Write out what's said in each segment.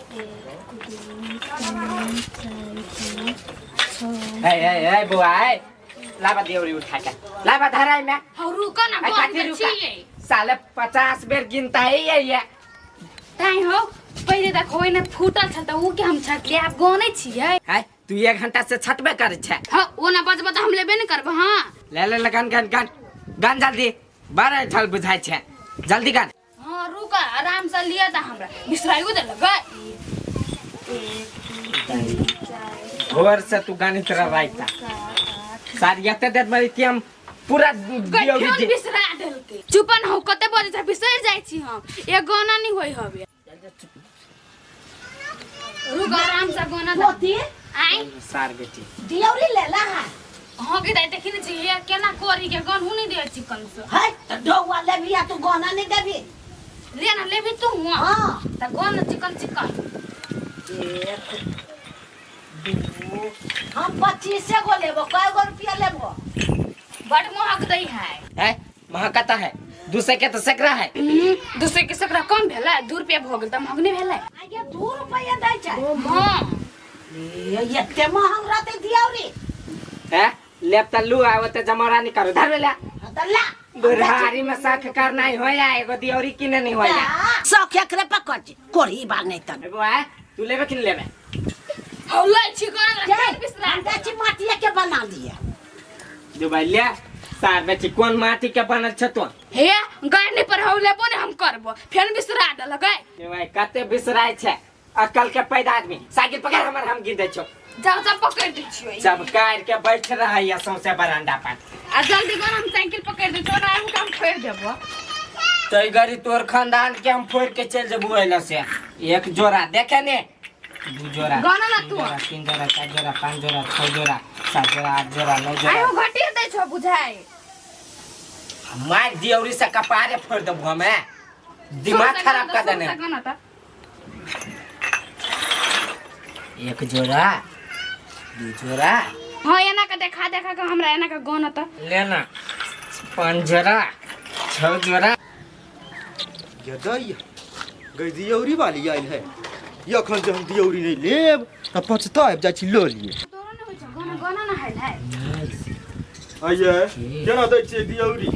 एक दू तीन चारि पाँच छओ। ए ए ए बुआ ए, लाबा दियौरी उठा के लाबा धराई में। हौ रुको ना। ए, गन कथी तऽ रुका? छियै। साले 50 बेर गिनता है ये। ताहि हो पहिले देखो ओहिने फूटल छल तऽ ऊ के हम छटलियै, आब गनै छियै। है तू 1 घंटा से छटबे करै छै। हँ ओना बजबो तऽ हम लेबे नहि करबो। हँ ले ले ले, गन गन गन गन जल्दी, बड़ा छल बुझाइ छै, जल्दी गन। हँ रुक, आराम से लिअ तऽ हमरा बिसराइयो देलक गै। एक दू तीन चारि भोर से तू गणित रह सात आठ। सार एते देर में कि हम पूरा गै दियौरी फेर बिसरा देलकै। चुपन हो, कते बजे छै बिसरि जाइ छी हम, एक गाना नहि होइ हवे। रुक आराम से गाना दे। पोती। आइ। सार बेटी। दियौरी लेला है। हाँ के दाइ देखी ने छी हे केना करी के गन नहीं दे चिकन से। है त डौआ लेबी आ तू गहना नहीं देबी। ले ना लेबी तू हुआ। हाँ। त गन चिकन चिकन। एक दू हम 25 गो लेबो, कय गो रुपया लेबो? बड़ महग दै है। है महकता है, दूसरे के तो सकरा है। दूसरे के सकरा कम भेलै, 2 रुपया भऽ गेल तऽ महग नहि भेलै। आगे 2 रुपया दै छै। हाँ। ए, एते महंग रहतै दियौरी? है लेब त लू आव त जमौरा नहीं करो धर ले। हाँ, त ला। बुढ़ारी में साख करना ही होया, एगो दियौरी किने नहीं होया। शौक एकरे पकड़ जे कोढ़ी बाल नहीं तन। ए बुआ तू लेबे कि नहीं लेबे? हौ लै छी गन के? बिसरा। हम जाइ छी माटिए के बना लिए। दुबई ले सार बेची, कोन माटी के बनल छ तो? हे गाड़ी पर हौ लेबो ने हम करबो, फेर बिसरा देलक गै। ए भाई कते बिसराय छै अकल के पैदा आदमी। साइकिल पकड़ हमर, हम गिन दै छौ। जाओ जाओ पकड़ दै छियै। सब काट के बैठ रहा है सौंसे बरांडा पर। आ जल्दी गन हम साइकिल पकड़ दै छियौ ना हम काम फोड़ देबो। तो गरी तोर खानदान के हम फोड़ के चल जेबू एला से। एक जोड़ा देखे ने, दू जोड़ा, गाना ना तीन तू। जोड़ा, 3 जोड़ा, 4 जोड़ा, 5 जोड़ा, 6 जोड़ा, 7 जोड़ा, 8 जोड़ा, 9 आइ जोड़ा। हो घटी दै छौ बुझाइ। मार दियौरी से कपारे फोड़ देबू हमें, दिमाग खराब कर देने। गाना त एक जोड़ा दू जोड़ा। हाँ एना के देखा देखा के हमरा एना के गाना त लेना 5 जोड़ा 6 जोड़ा। गदई गई दियौरी वाली आयल है, ई अखन जे हम दियौरी नहीं लेब त पछताएब। जाइ छी लऽ लिए। तोरो ने होइ छौ गाना, गाना ना हैल है। आइये केना दै छियै दियौरी?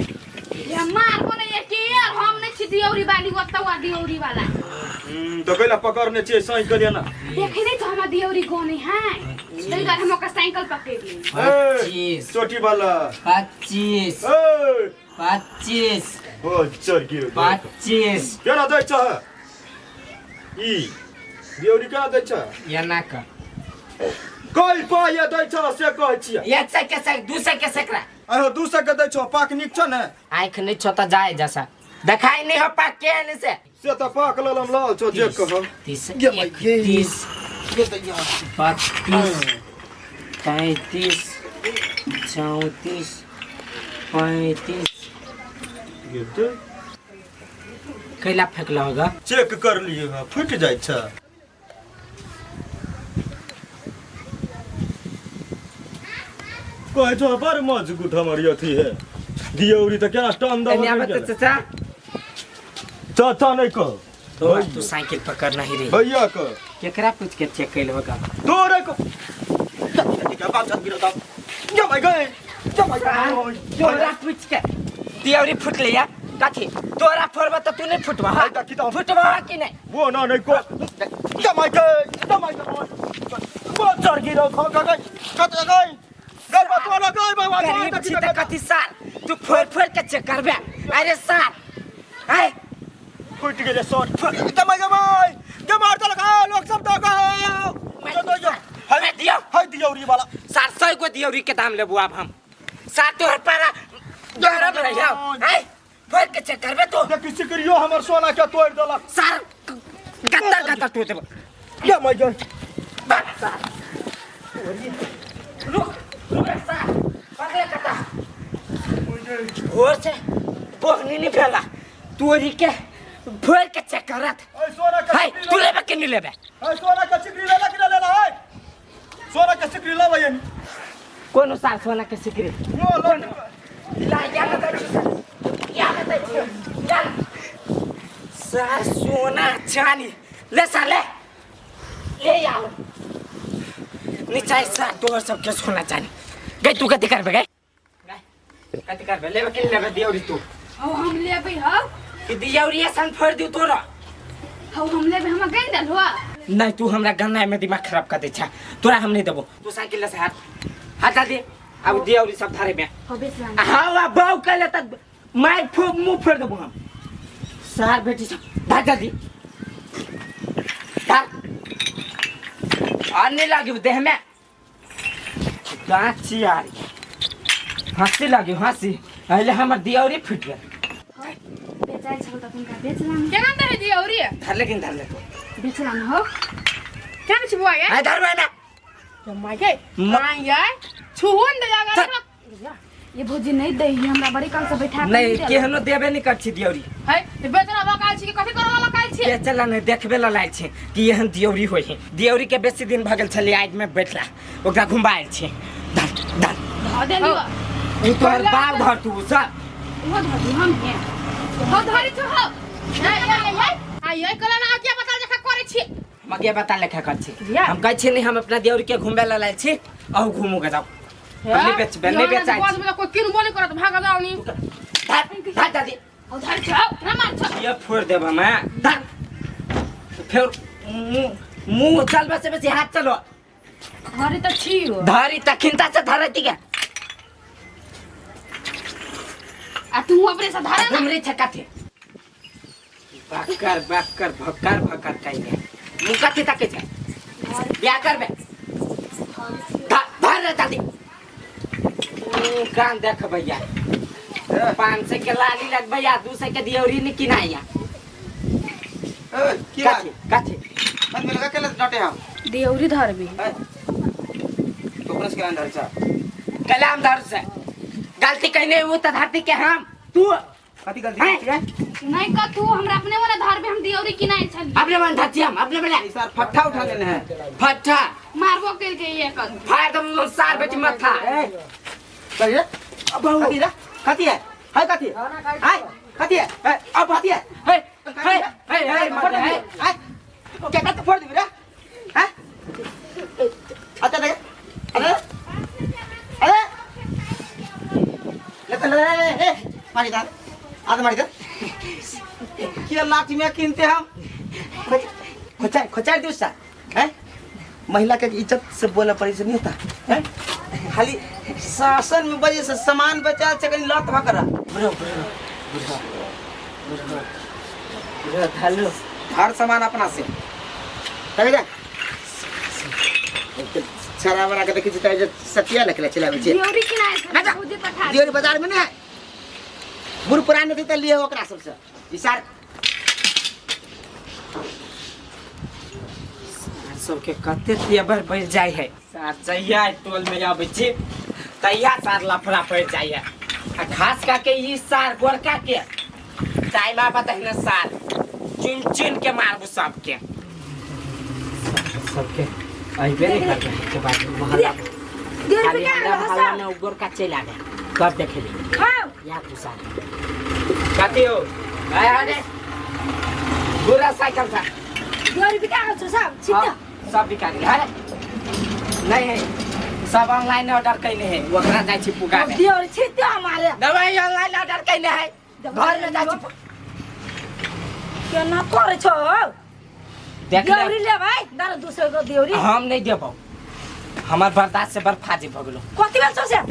ये मारबो ने ये के यार, हम नहीं छी दियौरी वाली, ओतौ दियौरी वाला। तऽ कैला पकड़ने छियै साइकिल एना? देखे नहीं तो हमरा दियौरी गाने है, तै दुआरे हम ओकर साइकिल पकड़ ली। 25। चोटी वाला। 25। ए 25। ओ चल गिर। 25। केना दै छ ई दियौरी, केना दै छ? एना क कई पाय दै छ से कहै छियै? 100 के सै, 200 के सकरा। अरे 200 के दै छौ, पाक नीक छ ने? आँख नहीं छो त जाए जैसा देखाई नहीं हो पाक के एने से। से तऽ पाक ललम लाल छौ जे कहब। 30। गे माय गे। 31। गे दैया। 32, 33, 34, 35। गे तऽ कैला फेंकला होगा? चेक कर लिए, फुटि जाइ छै। कहै छौ बड़ मजबूत हमर अथी है दियौरी, तऽ केना टन एने आबे दऽ। तऽ चाचा। चाचा नहि कह। तो तू साइकिल पकड़ना ही रे। भैया कह। केकरा पूछ के चेक कैल होगा? तोरे कह। जमाइ गए जमाइ गए। तोरा पूछ के दियौरी फुटले या कथी? तोरा फोड़बा तऽ तू नहीं फुटबा? हाय देखी तऽ। फुटबा कि नहीं? वो ना नहीं को जमाइ गए जमाइ गए, वो चढ़ गिरो खा खा गए कत गए गए बतवा ना गए बाबा। गरीब छी तऽ कथी सार, तू फोड़ फोड़ के चेक करबे? अरे सार आय फुटि गेलै सर, जमाइ जमाइ जमाइ चल गा लोक सब दऽ गा। हाय दियौ। हाय दियौरी वाला। सार 100 गो दियौरी के दाम लेबू आब हम सार, तोहर पारा गरम रही हौ। आय फोड़ के चेक करबे तू? देखी सिकरियो हमर सोना के तोड़ि देलक। सार गत्तर गत्तर तोड़ देबो। जमाइ गए। बात सार रुक रुक, सार पकड़े कता भोर से बोहनी नहीं फैला, तोरी के फोड़ के चेक करत। ऐ सोना के हाय सिकरी तू लेबे कि नहीं लेबे? ऐ सोना के सिकरी लेला कि ना लेला? है सोना के सिकरी लाबै यानी। कोनो सार सोना के सिकरी यो लो। ला या ना दै छी सार, या ना दै छी या ना। सार सोना चानी ले सार ले। ए यार नीचा सा तोहर सबके सोना चानी गई तू कथी करबे गई कथी करबे लेबे कि लेबे दियौरी तू हौ हम लेबै हौ ई दियौरी सन फोड़ दिउ तोरा हौ हम लेबै हमरा गनि देल हुआ नहीं तू हमरा गन्ना में दिमाग खराब कर दे छा तोरा हम नहीं देबो तू साइकिल से हाथ हटा दे अब दियौरी सब धारे में हौ बेचला हाँ बाऊ कहले तक मार फो मुंह फोड़ देबो हम सार बेटी सब भाग जल्दी भाग आने लगी देह में गाछी यार हंसी लगी हंसी पहले हमर दियौरी फूट गेल बेचाइ छल त तुमका बेचला केना दे दियौरी धर लेकिन धर ले बेचला न हो केना छी बुआ गे आ धर ना माय गे माय गे छुहुन दे जागा ये भौजी नहीं दे हमरा बड़ी काल से बैठा के नहीं केहनो देबे नहीं कर छी दियौरी है बेचना बकाल छी कथि करवा लकाल छी बेचला नहीं देखबे ला लायल छी कि एहन दियौरी होई है दियौरी के बेसी दिन भगल छलै आज में बैठला ओकरा घुमायल छी धर धर धऽ देलियो उ तोहर बाप धर तू सब ओहो धर हम के हो धरी छु हो ए ए ए आ ये कला ना आज्ञा बता जखा करे छी मगे बता लेखा कर छी हम कहै छी नहीं हम अपना दियौरी के घुमबे ला लायल छी अहू घुमू के जाओ नहीं बेच नहीं बेचाइ बाद में कोई किन बोले करत भाग जाओ नी धर धर दादी हो धर छौ ना मार छौ ये फोड़ देब हम धर फिर मुंह मुंह चलबे से बेसी हाथ चलो धरी त छी हो धरी तखिनता से धरती के आ तू अपने से धरे ना घुमरे छै कथी बकर बकर भकर भकर कइले मुंह कथी तके छै बियाह करबे धर रे दादी कान देख भैया 500 के लाली लग भैया 200 के दियौरी नहीं किनाइया की कथी कथी मन में लगा के डटे हम दियौरी धरबी तो अपने के अंदर छ कलाम धर से गलती कहने वो तो धरती के हम तू कथी गलती की है नहीं का तू हमरा अपने वाला धरबे हम दियौरी किनाइ छली अपने मन धरती हम अपने मन ई सर फट्ठा उठा लेने है फट्ठा मारबो केल के ये कर फाड़ दम सार बेटी मथा चलिए अब कथी रे कथी है है कथी है कथी है अब कथी है हे हे हे हे फोड़ दे है क्या कत फोड़ दे रे हैं अच्छा देख अरे अरे ले ले ए मारी दाल आध मारी दे क्या लाठी में किनते हम खोचा खोचा दूसरा हैं महिला के इज्जत से बोला पड़ी से नहीं होता हैं खाली शासन में वजह से सामान बचा से कहीं लत भकरा bro bro bro bro bro थालो हर सामान अपना से तब जा छरा बना के देखी छी जे सतिया लिखले चलाबै छी दियौरी किनाइ छली भौजी पठा दियोरी बाजार में ना बुढ़ पुरान थी त लिए ओकरा सबसे ई सार सबके कते तेवर बढ़ जाय है सार जहिया टोल में आबै छी तहिया सार लफड़ा पड़ जाय है आ खास करके ई सार गोरका के टाइम आबा तहिना सार चुन चुन के मारबू सबके सबके अइबे नहीं करबे के बाद मोहल्ला खाली हमरा मोहल्ला में उ गोरका चलि आबे तब देखेबे या तू सार कथी हो आय अरे गोरा साइकिल था दियौरी बिका छौ सब छिटो सब बिका गेल है नहीं है सब ऑनलाइन ऑर्डर कैने है ओकरा जाइ छी पुगाबे दियौरी छिटो हमारे दवाई ऑनलाइन ऑर्डर कैने है घर में जाइ छी केना करे छौ देख ले दियौरी ले भाई दार दूसरे को दियौरी हम नहीं देबौ हमर बर्दाश्त से बड़ फाजिल भऽ गेलो कति बेर छौ से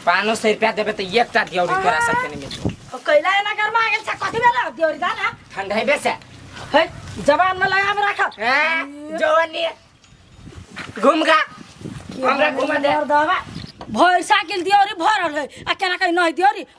500 रुपया देबे तऽ एकटा दियौरी तोरा सबके नहीं मिलतौ कैला एना गरमा गेल छ कति बेर दियौरी दा ना ठंडैबे से है जबान में लगाम राख जवानी घूम गा हमरा घुमा दे भर साइकिल दियौरी भरल है आ केना कहीं नहीं दियौरी।